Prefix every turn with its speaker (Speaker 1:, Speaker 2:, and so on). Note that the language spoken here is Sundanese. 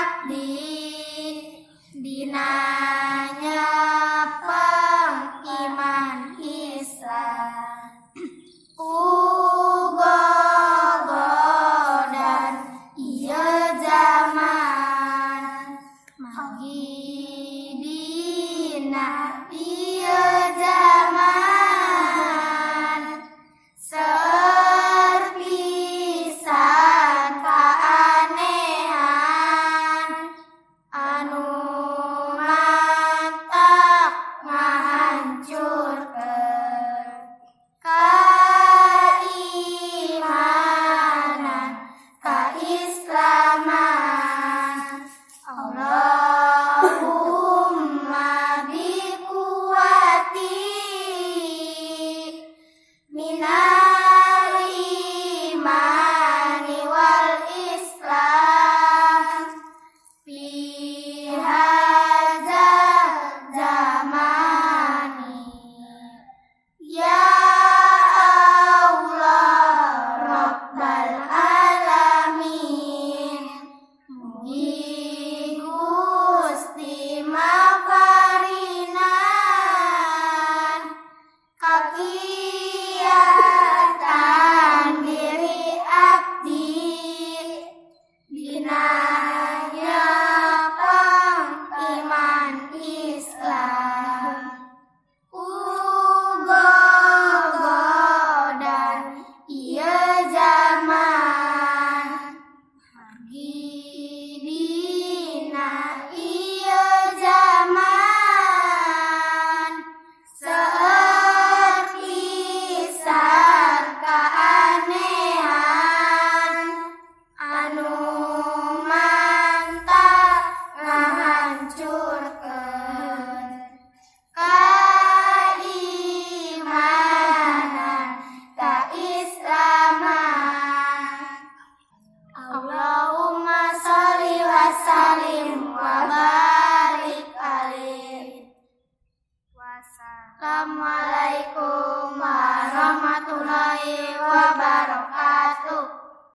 Speaker 1: Abdi dina nyepeng iman Islam ku gogodan ieu zaman, margi dina ieu zaman seueur pisan kaanehan anu matak ngahancurkeun kaimanan, kaislaman. Allahumma biquwwati minal imani wal islam fi hadzal zamani. Ya Allah Rabbal alamin, mugi Gusti maparinan kagiatan diri abdi dina nyepeng iman Islam ku gogodan ieu zaman, margi dina ieu zaman seueur pisan kaanehan anu matak ngahancurkeun kaimanan, kaislaman. Allahumma sholli wa sallim wa barik alaih. Wassalamualaikum warahmatullahi wabarakatuh.